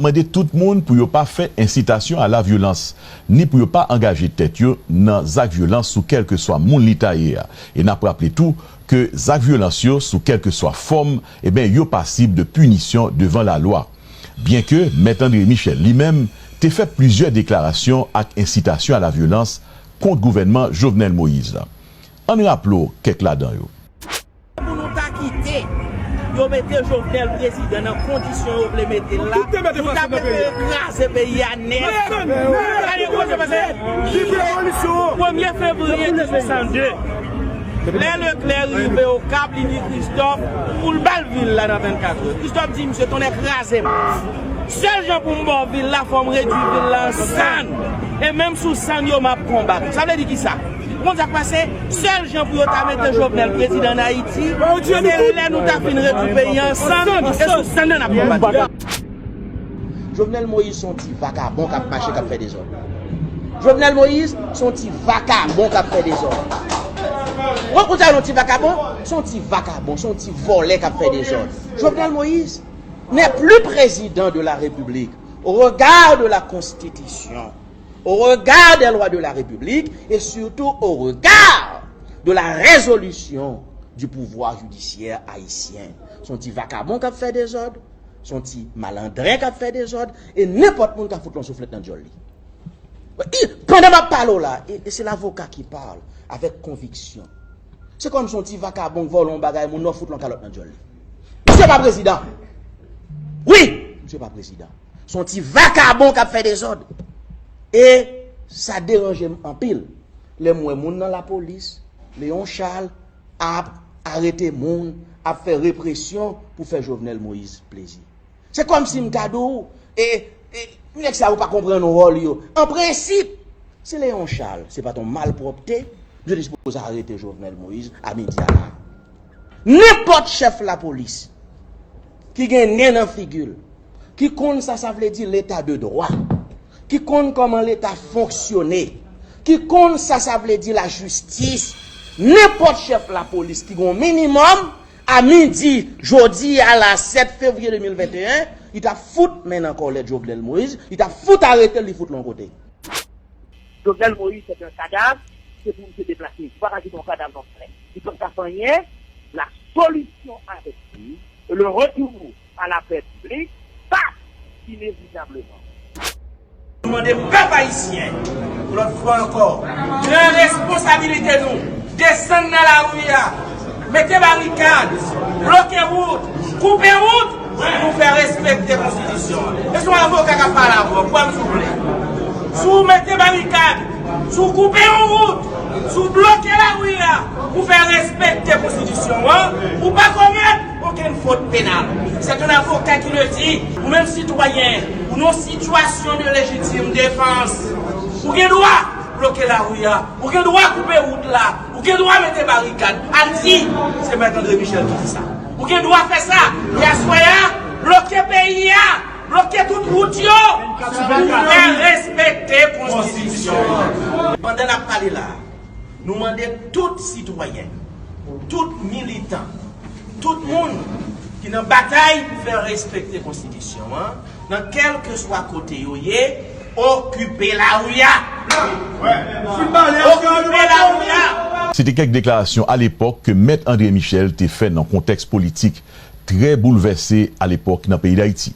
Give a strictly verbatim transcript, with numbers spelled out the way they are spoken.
mande tout moun pou yo pa fè ensitasyon a lavyolans, ni pou yo pa angaje tèt yo nan zak vyolans sou kèlkeswa moun li ta ye a. E n ap raple tou ke zak vyolans yo, sou kèlkeswa fòm, eben, yo pasib de pinisyon devan lalwa. Byenke Mèt André Michel li menm te fè plizyè deklarasyon ak ensitasyon a lavyolans kont gouvènman Jovenel Moïse la. Ann raple w kèk ladan yo. Pou nou ta kite yo mete Jovenel prezidan nan kondisyon yo vle mete l la, nou ta prefere kraze peyi a nèt. Gade kote pase. Premye fevriye mil sis san de, lè Leclerc rive Okap, li di Christophe pou l ba l vil la nan vennkat è. Christophe di, "Misye, tonnè kraze m. Sèl jan pou m ba w vil la, fò m redui vil la an sann. E menm sou sann yo, m ap konbat." Sa vle di kisa? Ou konn sa k pase? Sèl jan pou yo ta mete Jovenel prezidan an Ayiti, se lè nou ta fin redui peyi a an sann, e sou sann nan n ap konbat. Jovenel Moïse se yon ti vakabon k ap mache, k ap fè dezòd. Jovenel Moïse se yon ti vakabon k ap fè dezòd. Ou konn sa yon ti vakabon? Se yon ti vakabon, se yon ti vòlè k ap fè dezòd. Jovenel Moïse n'est plus président de la République au regard de la Constitution, au regard des lois de la République et surtout au regard de la résolution du pouvoir judiciaire haïtien. Se yon ti vakabon k ap fè dezòd, se yon ti malandren k ap fè dezòd, e nenpòt moun ka fout yon souflèt nan djòl li. I- Pandan m ap pale w la, e, e se lavoka ki pale avèk konviksyon. Se kòm se yon ti vakabon k vòlè yon bagay, moun nan fout yon kalòt nan djòl li. Misye pa prezidan. Wi, misye pa prezidan. Se yon ti vakabon k ap fè dezòd. E sa deranje m anpil lè m wè moun nan lapolis, Léon Charles, ap arete moun, ap fè represyon pou fè Jovenel Moïse plezi. Se kòmsi m ta di w, e, e, nèg sa yo pa konprann wòl yo. An prensip, se Léon Charles, se pa t yon malpwòpte, yo te sipoze arete Jovenel Moïse a midi a la. Nenpòt chèf lapolis ki gen nen nan figi l, ki konn sa sa vle di leta de dwa, ki konn kòman leta fonksyone, ki konn sa sa vle di lajistis, nenpòt chèf lapolis ki gen yon minimòm, a midi jodi a la sèt fevriye de mil venteyen, li t ap fout men nan kòlèt Jovenel Moïse, li t ap fout arete l, li fout l yon kote. Jovenel Moïse se yon kadav, se pou misye deplase. Ou pa ka kite yon kadav nan flè. Li p ap ka fè anyen. La solution avec lui, le retour à la paix publique, passe inévitablement. Nou mande pèp ayisyen, yon lòt fwa ankò, pran responsabilite nou, desann nan lari a, mete barikad, bloke wout, koupe wout, pou fè respekte konstitisyon an. E se yon avoka k ap pale avè w, kwè m souple. Si w mete barikad, si w koupe yon wout, si w bloke lari a pou fè respekte konstitisyon an, ou pa komèt okenn fot penal. C'est un avocat qui le dit. Ou menm sitwayen, ou nan sitiyasyon de légitime défense, ou gen dwa bloke lari a, ou gen dwa koupe wout la, ou gen dwa mete barikad. Al di, se Mèt André Michel ki di sa. Ou gen dwa fè sa. E aswè a, bloke peyi a, bloke tout wout yo, pou fè respekte konstitisyon an. Pandan n ap pale la, nou mande tout sitwayen, tout militan, tout moun ki nan batay pou fè respekte konstitisyon an, nan kèlkeswa kote yo ye, okipe lari a. Okipe lari a. Se te kèk deklarasyon alepòk ke Mèt André Michel te fè nan kontèks politik trè boulvèse alepòk nan peyi Dayiti.